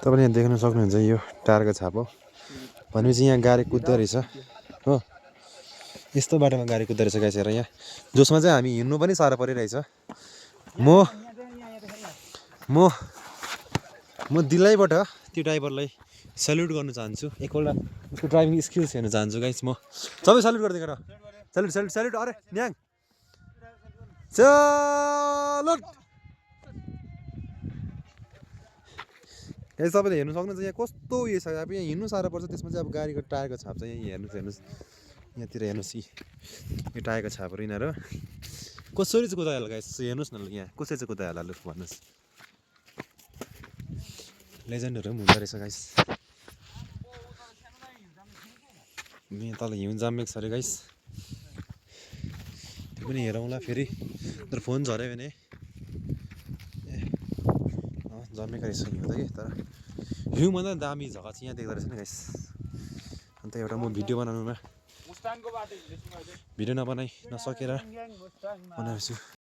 तपाईँले यहाँ देख्न सक्नुहुन्छ यो टायरको छाप हो भनेपछि यहाँ गाडी कुद्दो रहेछ हो यस्तो बाटोमा गाडी कुद्दो रहेछ गाइस हेर यहाँ जसमा चाहिँ हामी हिँड्नु पनि साह्रो परिरहेछ म दिलैबाट त्यो ड्राइभरलाई सल्युट गर्न चाहन्छु एकपल्ट उसको ड्राइभिङ स्किल्स हेर्न चाहन्छु गाइस म सबै सल्युट गरिदिएको र सल्युट सल्युट सल्युट अरे न्याङ सल्युट गाइस तपाईँले हेर्नु सक्नुहुन्छ यहाँ कस्तो उयो छ अब यहाँ हिँड्नु साह्रो पर्छ त्यसमा चाहिँ अब गाडीको टायरको छाप छ यहाँ हेर्नुहोस् यहाँतिर हेर्नुहोस् यो टायरको छापहरू यिनीहरू कसरी चाहिँ कुदाइहाल्यो गाइस हेर्नुहोस् न ल यहाँ कसरी चाहिँ कुदाइहाल्यो लु भन्नुहोस् लेजेन्डहरू पनि हुँदो रहेछ गाइस यहाँ तल हिउँ जामेको छ अरे गाइस त्यो पनि हेरौँला फेरि तर फोन झऱ्यो भने जमेको रहेछ हिउँ त कि तर हिउँभन्दा दामी जग्गा चाहिँ यहाँ देख्दो रहेछ नि गाइस अन्त एउटा म भिडियो बनाउनुमा भिडियो नबनाइ नसकेर बनाएको छु